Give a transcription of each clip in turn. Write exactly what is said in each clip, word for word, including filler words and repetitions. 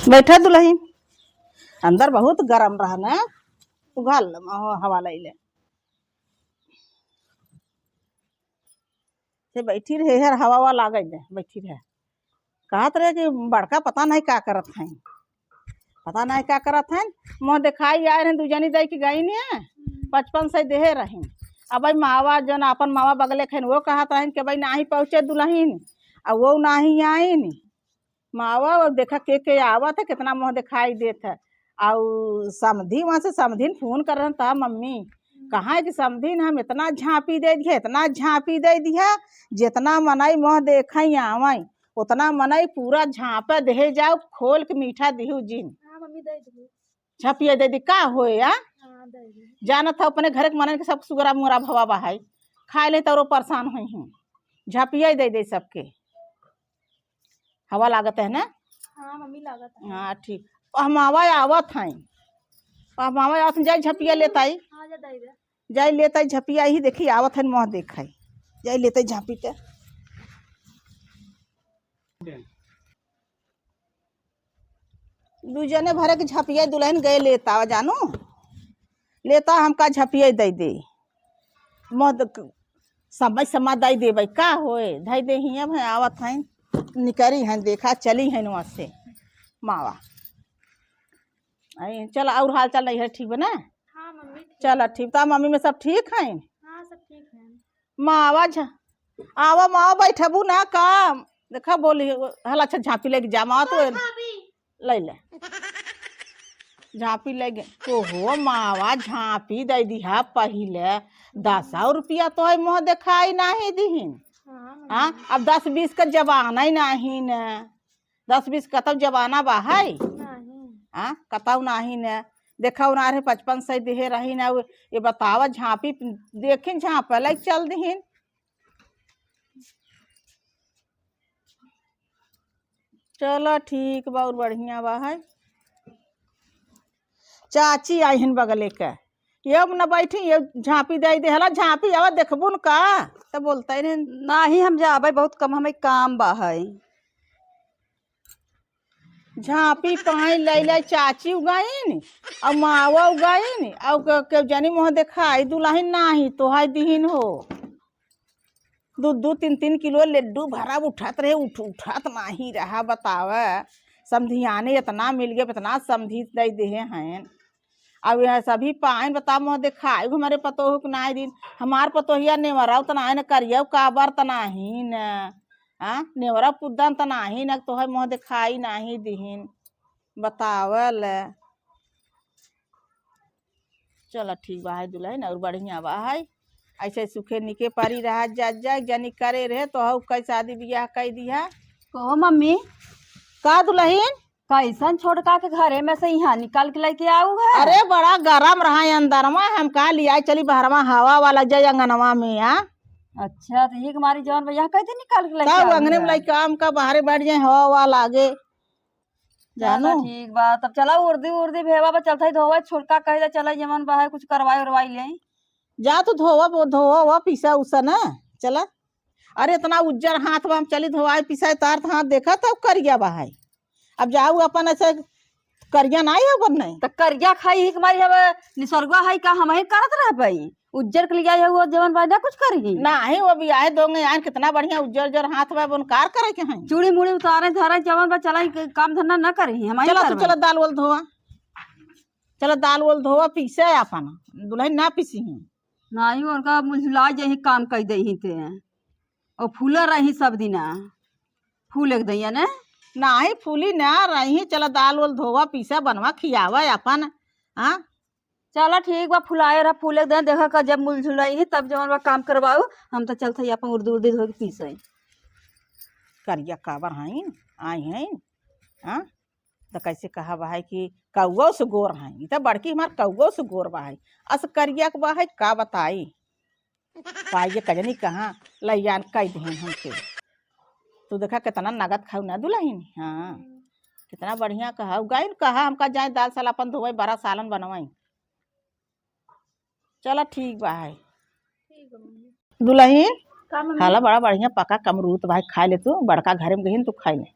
बैठा दुलहिन, अंदर बहुत गरम रहा ना, उघार ले, हवा लइ ले। से बैठी रहे, हर हवा वा लागइ दे, बैठी रहे। कहत रहे कि बड़का पता नहीं का करत हैं, पता नहीं का करत हैं। मुँह देखाई आए रहे, दू जनी दइ के गइन है, पचपन सौ देहे रही। अब भाई मावा, जौन आपन मावा बगले खैन, वो कहत रहन कि भाई नाही पहुँचे दुलहिन, आ वो नाही आइन। मावा, वो देखा के के आवत है, कितना मुँह देखाई देत है। अउ समधी वहाँ से, समधिन फोन कर रहन, "ता मम्मी, कहाँ है कि समधिन हम इतना झाँपी दे दिया, इतना झाँपी दे दिया, जितना मनई मुँह देखई आवई, उतना मनई पूरा झाँपे देहे जाओ, खोल के मीठा दिहू जिन।" हाँ, मम्मी, दे दिहू। झपिया दे दी, का होए, आ? हाँ, दे दी। जानत है अपने घर के मनन के सब सुगरा मुगरा भवा बहाई, खाए ले तौरो परेशान होई हैं। झपिया दे दे सबके। हवा लागत है ना? हाँ, मम्मी, लागत है। हाँ, ठीक। हम आवा आवत हैं। हम आवा आवत हैं, जाई झपिया लेत आई। हाँ, जा दे दे। जाई लेत आई झपिया, ही देखी आवत है, मुँह देखाई। जाई लेत आई झाँपी ते। दू जने भरे के झपिया दुलहिन गए लेता, जानू, लेता हमका झपिया दे दे, मत क-, समय समा दे देबै, का होए, धई दे हियाँ भाई, आवत हैं, निकरी हैं, देखा, चली हैं वहाँ से मावा। आई, चल, और हाल चाल नहीं है, ठीक बा ना? हाँ, मम्मी, ठीक चल, है। ठीक, तो मम्मी में सब ठीक हैं? हाँ, सब ठीक है। मावा झ-, आवा मावा, बैठबू ना का? देखा बोली, हला अच्छा झाँपी लेके जा मावा तो। हाँ, भाभी। ले ले। झाँपी लेके, तो हो मावा, झाँपी दे दिहा पहिले। दस रुपया तो है, मुँह देखाई नाही दिहिन। हाँ, हाँ, मम्मी। अब दस बीस का जमाना ही नाही न। दस बीस का तब जमाना बा है? नाही। हाँ, कतौ नाही न। देखा उनारे पचपन सौ देहे रही न, ये बतावा झाँपी देखिन, झाँपे लाइक चल दिहिन। चला ठीक बा, और बढ़िया बा है। चाची आई हन बगले के, ये अब न बैठी, ये झाँपी दे दे हला, झाँपी आवा देखबू न का, त बोलते रहे। नाही, हम जाबे, बहुत कम हमें काम बा है। झाँपी पाई लइ लइ चाची उगाइन, अउ मावा उगाइन, अउ क-, के जनी मुँह देखाई दुलहिन नाही, तोहाई दिहिन हो। दू दू तीन तीन किलो लड्डू भरा उठत रहे, उठ-, उठत नाही रहा, बतावा। समधियाने इतना मिल गए, इतना समधी दइ देहे हैं। अब यह सभी पाइन, बतावा, मुँह देखाई हमरे पतोह के नाही दिन। हमार पतोहिया नेवरा त नाही न, करिया काबर त नाही न। आ, नेवरा पुद्दन त नाही न, तोहर मुँह देखाई नाही दिहिन। बतावल। चला ठीक बा है दुलहिन, और बढ़िया बा है। ऐसे सुखे निके परी रहा जा, जा, जनी करे रहे, तो हऊ कई शादी बियाह कई दिहा। कहो मम्मी। का दुलहिन? कैसन छोटका के घरे में से यहाँ निकाल के लेके आऊ है? अरे बड़ा गरम रहा है अंदरवा, हम का लियाई चली बहरवा हवा वाला जाए अंगनवा में, आ? अच्छा, तो ये हमारी जवान भैया कैसे निकाल के लेके तब आऊ अंगने में है? लइका हमका बाहरे बैठ जाए, हवा वाला लागे। चला जानू। ठीक बा, तब चला उर्दी उर्दी भेवा बा, चलता ही धोवा, छोटका कह दे, चला जमन बा है, कुछ करवाई उरवाई ले। जा तू धोवा, वो धोवा, वो पीसा उसा ना, चला। अरे इतना उज्जर हाथ बा, हम चली धोवाई पीसा, तार त हाथ देखा तब करिया बा है। अब जाऊ अपन ऐसे करिया ना है अपन नहीं। त करिया खाई ही हमारी हवे, निसर्गवा है का, हम ही करत रह पाई। उज्जर के लिया है वो जवन बा ना कुछ करी। नाही, वो भी आए दोंगे यार, कितना बढ़िया उज्जर उज्जर हाथ बा, उनकार करे के हैं। चूड़ी मूड़ी उतारे धरे जवन बा, चला ही काम धंधा ना करी, हम ही चला तू, करबे। चला दाल वोल धोवा, चला दाल वोल धोवा, पीसे अपन, दुलहिन ना पीसी ही। नाही, उनका मुझला जाही काम कई दे ही ते, और फूला रही सब दिना, फूल एक दैया ने। नाही, फूली ना रही, चला दाल वोल धोवा, पीसा बनवा, खियावा अपन, हाँ। चला ठीक बा, फुलाए रहा, फूले दे, देखा का जब मुलझुलाई है तब जवन बा काम करवाऊ, हम तो चलत हई अपन उर्दी उर्दी धो के पीसे। करिया काबर हईन, आई हईन, हाँ? तो कैसे कहा बा है कि कौओ से गोर हईन, ई तो बड़की हमार कौओ से गोर बा है, अस करिया के बा है, का बताई? पाइए कजनी कहाँ लैयान कई देहन हमके। तू देखा कितना नगद खाऊ ना दुलहिन, हाँ। हम्म। कितना बढ़िया कहा, उगाइन कहा हमका जाए दाल साल अपन धोवई, बड़ा सालन बनवाई। चला ठीक बा है। ठीक बा मम्मी। दुलहिन, का मम्मी? खाला बड़ा बढ़िया पका कमरूत बा है, खाए ले तू, बड़का घरे में गहिन तू खाए ले।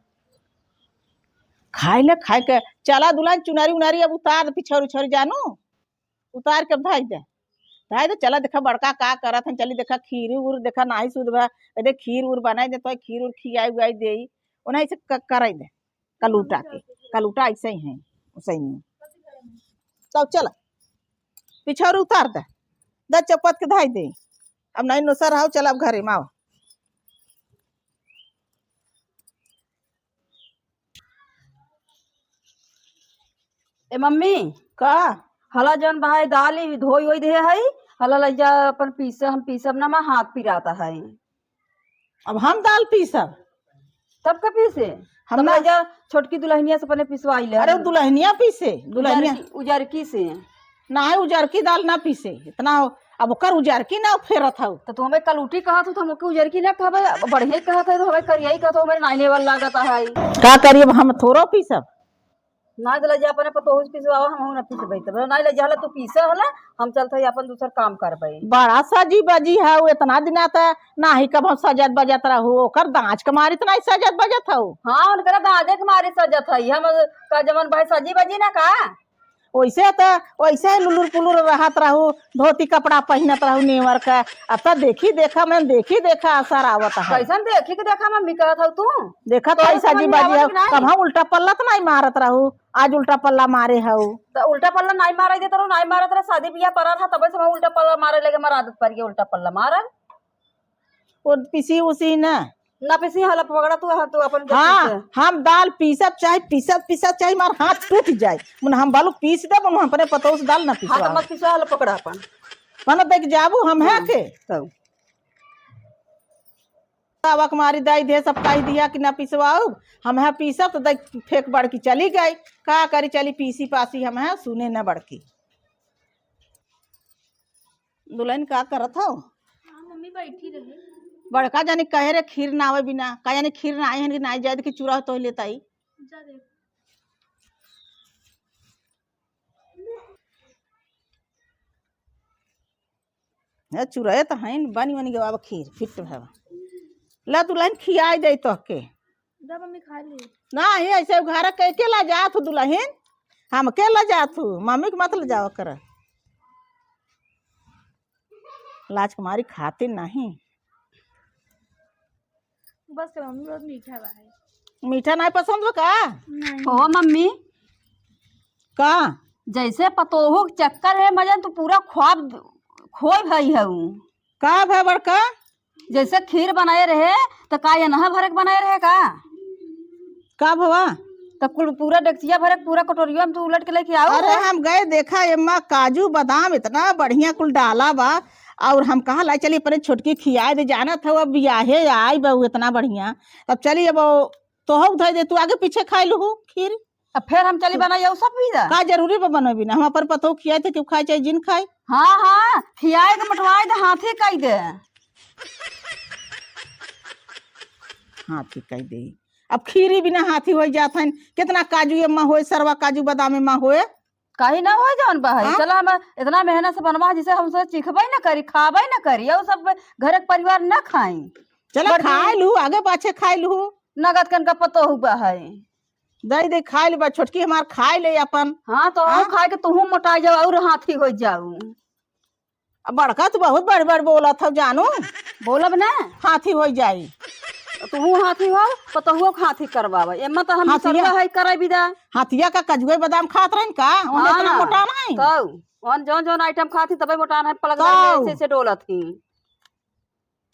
खाइ ले, खाइ के चला दुलहिन, चुनरी उनरी अब उतार दे, पिछौरी उछौरी जानू, उतार के अब धाइ दे, धाइ दे। चला देखा बड़का का करत हन, चली देखा खीर उर देखा नाहीं सुध भा, दे खीर उर बनाइ दे, तो खीर उर खियाइ उआइ देई, ओनाहीं से क-, कराइ दे। कलूटा के, कलूटा ऐसे ही हैं, वैसे ही। तब चला, पिछौरी उतार दे, दे चौपत के धाइ दे। अब नाहीं नोसर हौ, चला अब घरे में आवा। ए मम्मी, का? हला जौन बहाई दाल ई धोई ओई देहे हई, हला लइ जा अपन पीसे, हम पीसब ना, हमार हाथ पिरात हई। अब हम दाल पीसब? तब का पीसे? हम तब ना लइ जा छोटकी दुलहिनिया से अपने पिसवाइ ले। अरे दुलहिनिया पीसे, दुलहिनिया। उजरकी, उजरकी से। नाहीं, उजरकी दाल ना पीसे, इतना हो, अब ओकर उजरकी ना फेरत हौ। तो तू हमें कलूटी कहत हो, तो हम ओके उजरकी ना कहबे, अब बढ़िया ही कहत है, तो हमें करिया ही कहत हो, हमें नाइने वाला लागत है। का करी, अब हम थोड़ो पीसब। नाहीं तो लइ जा अपने पतोहू से पिसवावा, हम ना पीसबे, तब नाहीं लइ जा, हला तू पीसे हला, हम चलत है अपन दूसर काम करबे। बड़ा सजी बजी है, वो इतना दिना त नाहीं कब हम सजत बजत रहू, ओकर दाँच के मारी त नाहीं सजत बजत हौ। हाँ, उनकरा दाँजे के मारी सजत है, हम का जमन भाई सजी बजी ना का? ओइसे त, ओइसे ही लुलुर पुलुर रहत रहू, धोती कपड़ा पहिनत रहू नेवर क। अब त देखी देखा में, देखी देखा असर आवत है। कैसन देखी के देखा मम्मी कहत हऊ तू? देखत तोरे हई समझ सजी में बजी आवत हऊ, कि नाहीं? कब हम उल्टा पल्ला त नाहीं मारत रहू, आज उल्टा पल्ला मारे हऊ। त उल्टा पल्ला नाहीं मारे देत रहू, नाहीं मारत रहे, शादी बियाह परत है, तबे से हम उल्टा पल्ला मारे लगे, हमार आदत पड़ गई उल्टा पल्ला मारल। वो पिसी उसी ना। ना पिसी, हला पकड़ा तू, हाँ, तू अपन हाँ, पीसे। हम दाल पीसब चाहे, पीसब, पीसब चाहे, हमार हाथ टूट जाए। मन हम बालू पीस दे, मन हम अपने पतोह से दाल ना हाँ, तो पिसवा। मत पिसवा, हला पकड़ा अपन। मन देख जाबू, हम है हाँ, के? तब। तब अक मारी दाई दे सब कह दिया कि ना पिसवाऊ, हम है पीसब, तो दाई फेंक बड़की चली गई। का करी, चली पीसी पासी, हम है सुने न बड़की। दुलहिन का करत हौ? हाँ, मम्मी बैठी रहे। बड़का जानी कहे रे खीर ना आवे बिना, का जानी खीर ना आई हन कि ना आई, जाए देखी चूरा तो लेत आई। जा दे। हे चूरा, ए त हईन, बनी बनी गवा अब खीर, फिट भवा। ला दुलहिन खियाई दे तोहके। जा मम्मी खा ले। ना, ये ऐसे उघारा कह के ला जात हूँ दुलहिन, हमके ला जात हूँ, मम्मी के मत ले जावा कर। लाज के मारी खाती नहीं। बस कर मम्मी, बहुत मीठा बा है। मीठा नहीं पसंद बा का? नहीं। ओ मम्मी। का? जैसे पतोहू के चक्कर है मजन, तू पूरा ख्वाब खोए भई है ऊ। का भा बड़का? जैसे खीर बनाए रहे, त का एनहा भरे के बनाए रहे का? का भवा? त कुल पूरा डेगचिया भरे के पूरा कटोरिया में तू उलट के लेके आओ अरे हो। हम गए देखा एम्मा काजू बादाम इतना बढ़िया कुल डाला बा, और हम कहा लाई चली अपने छोटकी खियाए दे, जानत हौ अब बियाहे आई बहू इतना बढ़िया, तब चली अब तोहू धई दे, तू आगे पीछे खाए लूहू खीर। अब फिर हम चली बनाई, ऊ सब भी दा। का जरूरी बा बनवे बिना? हम अपन पतोह खियाए थे, केहू खाए चाहे जिन खाए। हाँ, हाँ, खियाए के मोटवाए दे, हाथी कई दे। हाथी कई दे। अब खीरी बिना हाथी होई जात हन। कितना काजू एम्मा होए, सरवा काजू बादाम एम्मा होए। काहे ना होए जौन बा है। हाँ? चला हम इतना मेहनत से बनवा, जिसे हम सब चिखबे न करी, खाबे न करी, और सब घर के परिवार न खाई। चला बढ़िया। खाए लू, आगे पाछे खाए लू। नगद कन का पतोहू बा है। दे दे खाए ले बा, छोटकी हमार खाए ले अपन। हाँ, तो हाँ? खाए के तुहू मोटा जाओ और हाथी हो जाऊ। अब बड़का तू बहुत बड़ बड़ बोलत हौ जानू। बोलब ना। हाथी हो जाई। तुहू हाथी हो, पतोहुओ के हाथी करवावे। एम्मा तो हम हाथिया। सरुआ है करे बिदा। हाथिया का कजुए बादाम खात रहन का? ओने इतना हाँ, मोटा नहीं। तो, ओन जौन जौन आइटम खात ही तबे मोटा नहीं, पलक तो। ऐसे ऐसे डोलत ही।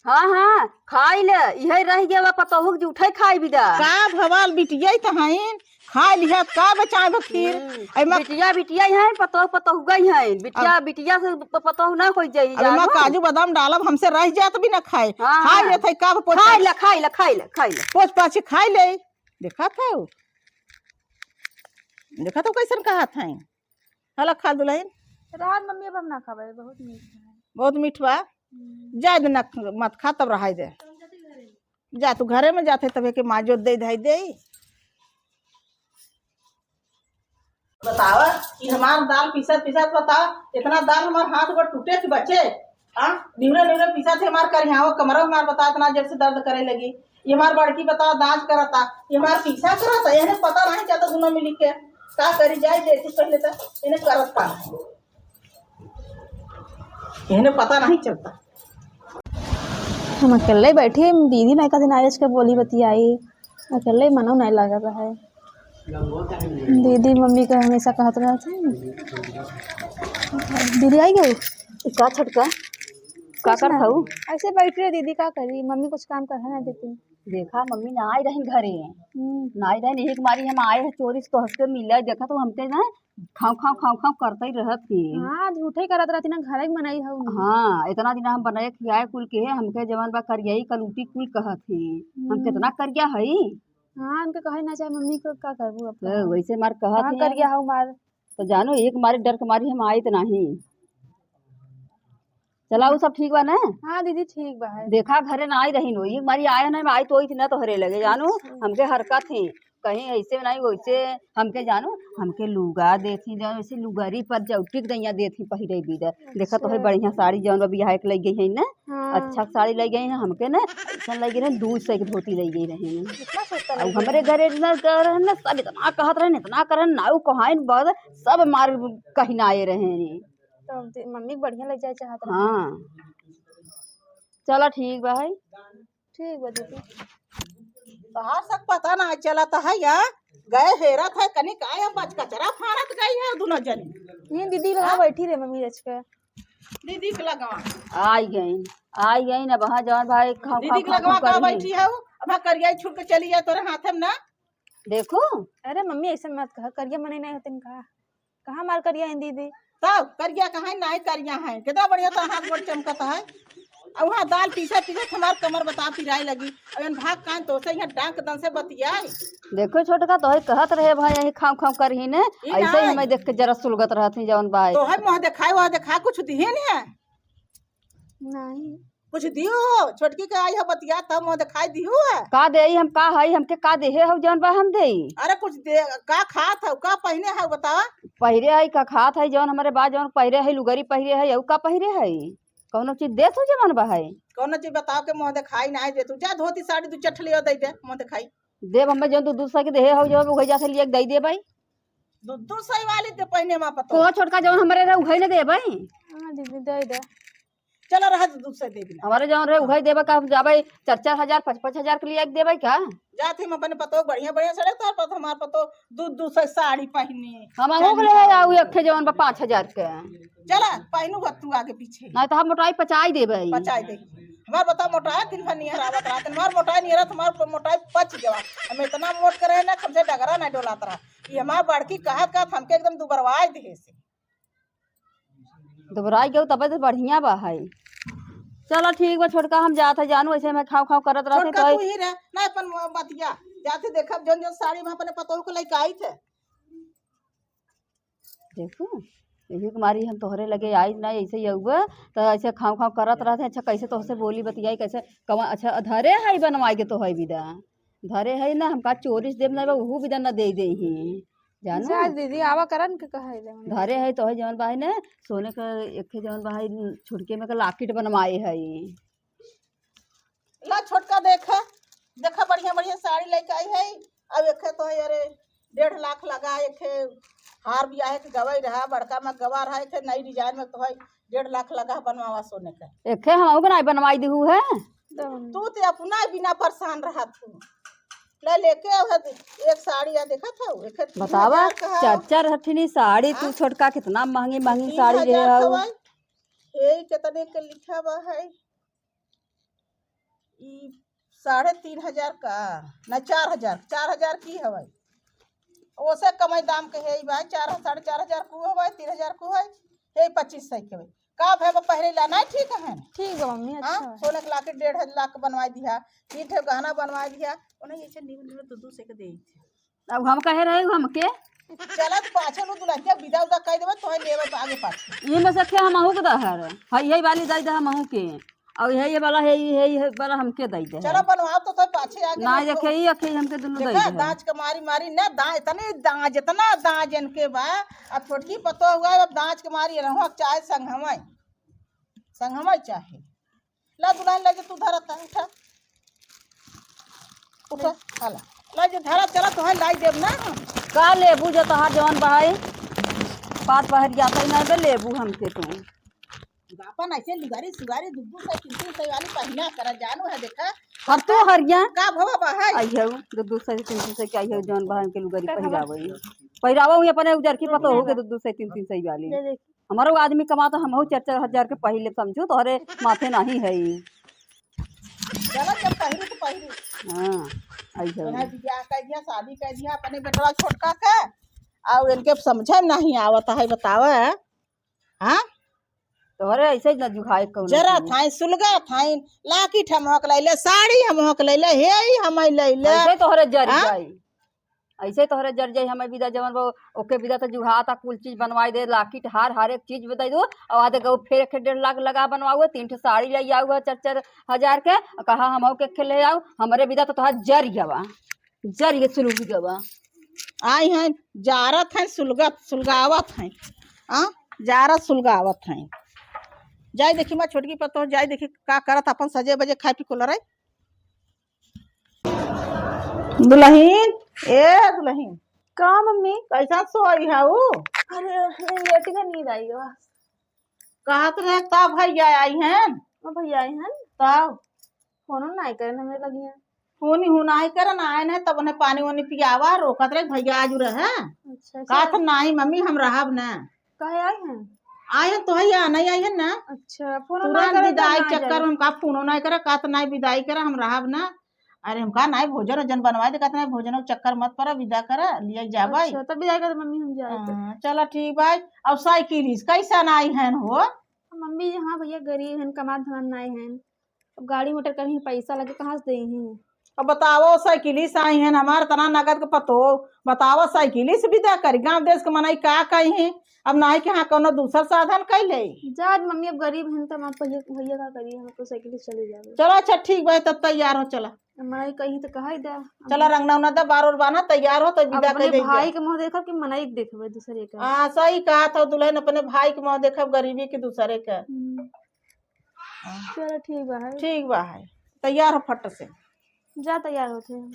हाँ, हाँ, खाई ले, इहे रह गया बा, पतोहू के जूठे खाई बिदा। का भवाल बिटिया ही तो हईन, खाई लिहत का बचाए बा खीर। हम्म, एमा बिटिया, बिटिया ही हईन, पतोह, पतोह गई हईन, बिटिया, अब बिटिया से प-, पतोह ना होई जाई अब एमा जानू। काजू बादाम डालब, हमसे रह जात भी ना खाए। हाँ, खाई हाँ। लेत है का पोछ खाई ले, खाई ले, खाई ले, खाई ले। पोछ पाछी खाई ले। देखा था वो। देखा तो कैसन कहा था। हला खा दुलहिन। राहत मम्मी अब हम ना खाबे, बहुत मीठ है। बहुत मीठ बा? हम्म। जाए दे ना, मत खा तब रहाई दे। जा तू घरे में जाते तबे के माँ जोत दे धाई दे। बतावा कि हमार दाल पीसत पीसत बतावा, इतना दाल हमार हाथ गोड़ टूटे के बचे। हाँ, निहुरे निहुरे पीसा थे हमार करिहावा, कमरा हमार बता इतना जब से दर्द करे लगी। ये हमार बड़की बता दांत करता, ये हमार पीसा करता, इन्हें पता नहीं चलता दोनों मिली के का करी जाए। जैसे पहले तो इन्हें करत का, इन्हें पता नहीं चलता। हम अकेले बैठी, दीदी नहीं का दिन आए, इसके बोली बतियाई, अकेले मनो नहीं लगा रहा है। दीदी मम्मी का हमेशा कहत रहत है। दीदी आई गई? ई का छोटका? का कुछ करत ना। हऊ? ऐसे बैठ रहे दीदी, का करी? मम्मी कुछ काम करने ना देती। देखा, मम्मी ना आई रही घरे। हम्म। ना आई रही, यही के मारी हम आए हैं चोरी से तोहसे मिले। देखा तो हमके ना खाँव, खाँव, खाँव, खाँव करते ही रहत ही। हाँ, झूठे ही करत रहती ना, घरे ही मनई हऊ। हाँ, इतना दिन हम बनाए खियाए कुल के, हमके जवन बा करियाई कलूटी कुल कहत ही। हम हम्म। कितना करिया हई? हाँ, उनके कहे ना चाहे मम्मी को का करबू अब तो। वैसे मार कहत कहाँ ही करिया हम। हऊ मार। तो जानो, एक मारे डर के मारी हम आइत नाही। चला, उ सब ठीक बा ना? हाँ दीदी, ठीक बा है। देखा, घरे ना आई रही नो, एक मारी आए ना, आई तो ओइत ना तोहरे लगे, जानो, अच्छा। हमके हरकत ही, कहीं ऐसे नहीं वैसे, हमके जानो, हमके लुगा देती, जानो, ऐसे लुगरी पर जौटिक दैया देती पहिरे बीदर। देखा, तोहे अच्छा। बढ़िया साड़ी जौन बा बियाह के लई गई है ना, हाँ। अच्छा साड़ी लई गई है हमके ना, ऐसन लई गई रहे, दू सौ के धोती लई गई रहे। इतना सस्ता अब लई गई हमरे है। घरे इतना कर रहे ना, सब इतना कहत रहे, इतना करन, नाऊ कोहाइन बद, सब मार कहिनाए रहे। तब दे-, मम्मी के बढ़िया लग जाए चाहत रहे। हाँ। चला ठीक बा है। ठीक बा दीदी। तोहार सब पता ना चलत है या गए हेरत है, कनी काय हम बच कचरा फारत गई है दुनो जनी। ये दीदी लगा हाँ? बैठी रहे मम्मी रच के। दीदी के लगवा। आई गई, आई गई ना वहाँ जवन भाई खाओ, दीदी खाओ, के खाओ, लगवा खाओ का करी। बैठी है वो? अब हाँ करिया छूट के चली जाए तोरे हाथे में ना। देखो। अरे मम्मी ऐसे मत कहा, करिया मने नहीं होते का? कहाँ मार करिया है दीदी? तब करिया कहाँ है, नाई करिया है। कितना बढ़िया तो हाथ गोड़ चमकत है। अब वहाँ दाल पीसे पीसे हमार कमर बता पिराए लगी। अब इन भाग कान तो से यहाँ डांक दन से बतियाए। देखो छोटका, तोहे कहत रहे भाई, यही खाम खाम करही ने, ई ऐसे ही नाई। हमें देख के जरा सुलगत रहत ही जवन भाई। तोहे मुँह देखाए, वह देखा कुछ दिहे नहीं है। नहीं। कुछ दियो, छोटकी के आई है बतिया, तब मुँह देखाई दियो है। का देई हम, का हई, हमके का देहे हऊ जौन बा हम देई? अरे कुछ दे, का खात हऊ, का पहिने हऊ बतावा? पहिरे हई, का खात हई, जौन हमरे बा, जौन पहिरे हई, लुगरी पहिरे हई, अउ का पहिरे हई? कौनो चीज देत हऊ जवन बा हई? कौनो चीज बताओ के मुँह देखाई ना दे तू, जा धोती साड़ी दू चठ लियो दे दे, मुँह देखाई। देब हमें जौन तू दू सौ के देहे हऊ, जौन उहे जाके लिया के दे दे भाई। दू दू सौ वाली दे पहिने मा पतो। को छोटका जौन हमरे रहे उहे न देबै। हाँ दीदी, दे दे। चलो रहा दू दू सौ दे देना। हमारे जौन रहे उहे देबै का, हम जाबै चार चार हजार, पाँच पाँच हजार के लिए एक देबै का? जात हम अपने पतो बढ़िया बढ़िया सड़े तोर पतो हमार पतो दू दू सौ साड़ी पहिनी। हम हो गले है आऊ एक ठे जौन बा पाँच हजार के। चला पहिनू बा तू आगे पीछे। नहीं तो हम मोटाई पचाई देबै। पचाई दे। हमार बता मोटाई दिन भर निहर आवत रहा, हमार मोटाई निहर, हमार मोटाई पच गवा। हम इतना मोट करे ना, हमसे डगरा नहीं डोलात रहा। ये हमार बड़की कहत कहत हमके एकदम दुबरवाई देहे से। दुबराई गयो तबे तो बढ़िया बा है। चलो ठीक बा छोटका, हम जात है जानू, ऐसे में खाओ खाओ करत रहते छोटका तो तू ही रह, ना अपन बतिया। जाते देखब जौन जौन साड़ी में अपने पतोह को लेके आई थे। देखू, यही के मारी हम तोहरे लगे आई ना, ऐसे ही अउबे तो ऐसे खाओ खाओ करत रहते। अच्छा कैसे तोहसे बोली बतियाई, कैसे कवा, अच्छा धरे है बनवाई के तो है विदा। धरे है ना, हमका चोरी से देब ना, उहू विदा ना दे दे ही। जानू? जा दीदी, आवा करन के कहे दे। धरे है तो है जवन बा है ने, सोने के एक ठे जवन बा है, छुटके में के लॉकेट बनवाए है। ला छोटका देख, देखा बढ़िया बढ़िया साड़ी लेके आई है। अब एक ठे तो है, अरे, डेढ़ लाख लगा, एक ठे हार बियाहे के गवाई रहा, बड़का में गवा रहा, एक ठे नई डिजाइन में तो है, डेढ़ लाख लगा बनवावा सोने का। एक ठे हमहू के नाई बनवाई दिहू है। तू ते अपना बिना परेशान रहा तू। ले लेके अब एक साड़ी आ देखत हऊ, एक ठे तीन हजार बतावा, का है। चार चार हठिनी साड़ी तू हाँ? छोटका कितना महंगी महंगी तीन हजार साड़ी ले का हऊ। हवाई। हे कितने के लिखा बा है? ई साढ़े तीन हजार का, ना चार हजार, चार हजार की हवाई। ओसे कमाई दाम के है ई बा, चार, साढ़े चार हजार को हवाई, तीन हजार को है, हे पच्चीस सौ के हवाई। का भे बा पहरे ला, नहीं ठीक है? ठीक बा मम्मी, हाँ? अच्छा बा। सोने के लाके डेढ़ लाख बनवाई दिया, तीन ठे गहना बनवाई दिया, उन्हें ऐसे निमन निमन दू दू सौ के दे थे। अब हम कहे रहे हमके। चला तो पाछे नु दुल्हनिया विदा उदा कह देबे, तोहे लेबे तो आगे पाछे। ये में से के हमहू के दहर। हई, हई वाली दई दे हमहू के। और यही ये वाला है, ये, ये वाला हमके दई दे। चला बनवाओ तो, तो पाछे आगे ना, रखो। देखे, ये अखे हमके दुनु दई देखा, दे। दांच के मारी मारी ना, दांच, इतने दांच, इतना दांच इनके बा। अब छोटकी पतो हुआ, अब दांच के मारी रहवा चाहे संग हवाई। संग हमार चाहे। ला दुलहिन, ला जे तू धरत है, उठा। उठा, हाला। ला जे धरत चला, तोहे लाई देब ना हम। का लेबू जो तोहार जवन बहाई? पात बाहर जाता ही ना बे, लेबू हमके तू। आपन ऐसे लुगारी सुगारी दू दू सौ, तीन तीन सौ वाली पहिना करा, जानू है, देखा। और तू हरिया? का भवा बहाई? आई है, दू दू सौ, तीन तीन सौ के आई है, जवन बहाई के लुगारी का भवा? पहिरावे। पहिरावा हुई अपने उजर की पतोहू के दू दू सौ, तीन तीन सौ वाली। दे दे। हमारो आदमी कमाता, हमहू चार चार हजार के पहिले समझू, तोहरे माथे नाही है ई। चलो, जब पहिरी तो पहिरी। हाँ, आई है। तोहरा बियाह कर दिया, शादी कर दिया अपने बेटवा छोटका के, और इनके समझे में नहीं आवत है, बतावे। हाँ? तोहरे ऐसे ही ना जुखाए कौनो जरा चीज। थाई, सुलगा थाई, लाकिट हम हक लैले, साड़ी हम हक लैले, हे ही हम लैले। ऐसे तोहरे जर हाँ? जाई। ऐसे तोहरे जर जाई, हमें विदा जवन बा, ओके विदा तो जुहाता, कुल चीज बनवाई दे, लाकिट, हार, हर एक चीज बताई दो, और आधे गऊ फेर के डेढ़ लाख लगा बनवाओ, तीन ठे साड़ी ले आओ चार चार हजार के, और कहा हम के खेले आओ, हमरे विदा तो तोहार जर गवा, जर ये सुलग गवा। आई हैं, जारत हैं, सुलगत, सुलगावत हैं, आ, जारत सुलगावत हैं। जाई देखी मैं छोटकी पतोह, जाई देखी का करत, अपन सजे बजे खाए पी कुल रही। दुलहिन, ए दुलहिन। का मम्मी? कैसन सोई हऊ? अरे, लेटी का नींद आई बा। कहत रहे का भैया आई हैं? हाँ, भैया आई हैं। तब? फोनो नाई करन हमरे लगिया। फोन ही नाई करन, आए न तब उन्हें पानी वानी पियावा, रोकत रहे भैया आजू रहे। अच्छा, कहत अच्छा। नाई मम्मी हम रहब न। काहे आई हैं? आई हैं तो है या नहीं आई हैं ना? अच्छा, फोन ना तुरंत करे तो विदाई ना चक्कर जाए। में हम का फोनो नहीं करे, का तो नहीं विदाई करे, हम रहब ना। अरे हम का नहीं भोजन ओजन बनवाए दे, का तो नहीं भोजन के चक्कर मत पड़ा, विदा करे, लिए जाबे। अच्छा, तब विदाई करे मम्मी हम जाए तो। हाँ, चला ठीक भाई। अब साइकिल इस कैसन आई हैं हो? मम्मी, हाँ भैया, गरीब हैं, कमात धमात नहीं हैं। अब गाड़ी मोटर कहीं पैसा लगे, कहाँ से देही? अब बतावा, साइकिली से आई हैं, हमार तना नगद के पतो, बतावा, साइकिली से विदा करी, गाँव देश के मनई का कही? अब नाई के हाँ कौनो दूसर साधन कैले। जा मम्मी, अब गरीब हैं तो हम भैया, भैया का करी, हम तो साइकिल से चले जाबे। चलो अच्छा ठीक बा, तब तैयार हो, चला। मनई कही तो कहा ही दे। चला रंगना उंगना दे, बार और बाना, तैयार हो तो अब विदा अपने कर दे। भाई के मुँह देखब कि मनई के देखबे दूसरे का? हाँ सही कहा था दुलहिन, अपने भाई के मुँह देखब, गरीबी के दूसरे का। हम्म। चलो ठीक बा है। ठीक बा है, तैयार हो फट से। जा तैयार होते हैं।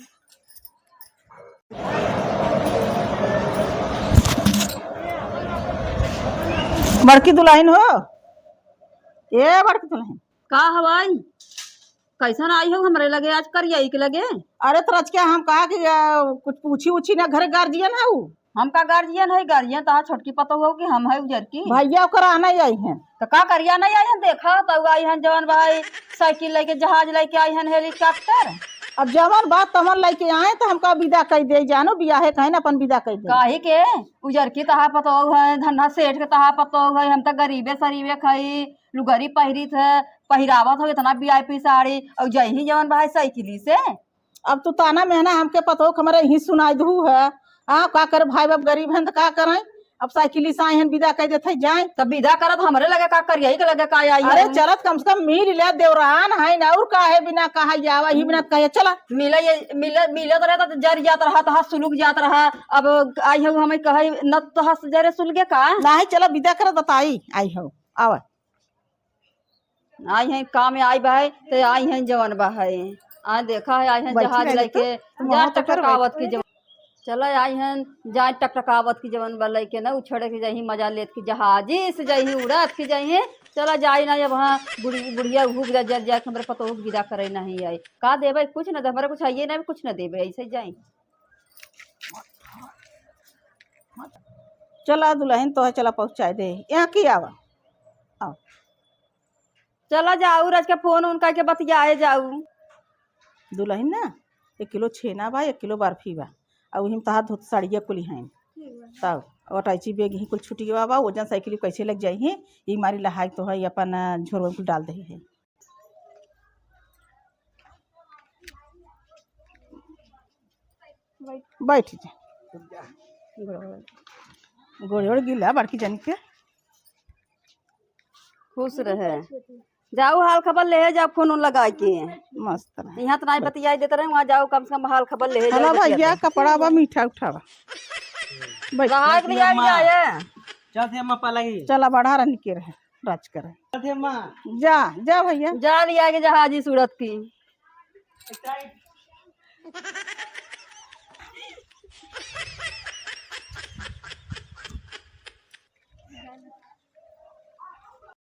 बड़की दुलहिन हो, ए बड़की दुलहिन। का हवाई? कैसन आई हो हमरे लगे आज करिया के लगे? अरे तो रचके हम कहा कि, आ, कुछ पूछी उछी ना घरे गार्जियन है उ? हम का गार्जियन है, गार्जियन तहार छोटकी पतोह हो कि हम है उजर की? भैया ओकर आना ही आई हैं। तो का करिया नहीं आई हैं, देखा तो आई हैं जवन भाई साइकिल लेके, जहाज लेके आई हैं, हेलीकॉप्टर। अब जवन बात तवन लेके आए तो हमका विदा कर दे, जानो बियाहे कहे ना अपन विदा कर दे। काहे के उजर की तहार पतोह है, धंधा सेठ के तहार पतोह है, हम तो गरीबे सरीबे खाई, लुगरी पहिरित है, पहिरावत हो इतना वीआईपी साड़ी, और जही जवन भाई साइकिली से। अब तू ताना मेहना हमके पतोह के हमरे यही सुनाई दू है। हाँ, का करे भाई बाप गरीब हैं तो का करें? अब साइकिली से आई हैं, विदा कर देते जाए। तब विदा करत हमरे लगे का करिया, यही के लगे का आई अरे हैं? चलत कम से कम मिल ले देवरान है ना, और काहे बिना कहा जावा, ही बिना कहे चला। मिले ये, मिले, मिले तो रहता तो जर जात रहा, तो हाथ सुलुक जात रहा। अब आई है हमें कहे न तो हाथ जरे सुलगे का? नहीं चला विदा कर बताई आई हो, आवा। आई हैं काम में आई बा है, तो आई हैं जवन बा है। आ देखा है, आई हैं बैठी जहाज रहते लेके, तो, तुम जा वहाँ तो कर टकटकावत की बैठो। जवन। चला आई हैं, जा टकटकावत की जवन बा लेके ना, उछड़े के जाही, मजा लेत की जहाजी से जाही, उड़त की जाही। चला जाई ना अब हाँ, बुढ़ी-, बुढ़िया उहू विदा जर जाए, हमरे पतोहू के विदा करे नहीं आई। का देबे? कुछ ना दे, हमरे कुछ आइए ना, कुछ ना देबे, ऐसे जाई। चला दुलहिन, तोहे चला पहुँचाए दे, यहाँ की आवा, आओ। चला जाऊ, रच के फोन उन करके बतियाए जाऊ। दुलहिन ना, एक किलो छेना बा, एक किलो बर्फी बा, और वही में तहार धोती साड़िया कुली हैं। ठीक बा। तब अटैची बैग ही कुल छुटिया बा, वजन साइकिल कैसे लग जाई है, ई मारी लहाई तो है अपन झोरवा में कुल डाल दे है। बैठ जा। गोड़, गोड़ गिला बड़की जानी के। खुश रहे। जाऊ हाल खबर ले जाऊ फोन उन लगाई के। मस्त रहे। यहाँ तो नहीं बतियाई देते रहे, वहाँ जाऊ कम से कम हाल खबर ले जाऊ। भैया, कपड़ा बा, मीठा उठा बा। बैठ। रहा के लिए आ गया है। चल थे अम्मा पा लगी। चला बढ़ा रहा निके रहे। राज करे। अरे माँ। जा, जा भैया। जा लिया के जहाजी सूरत की।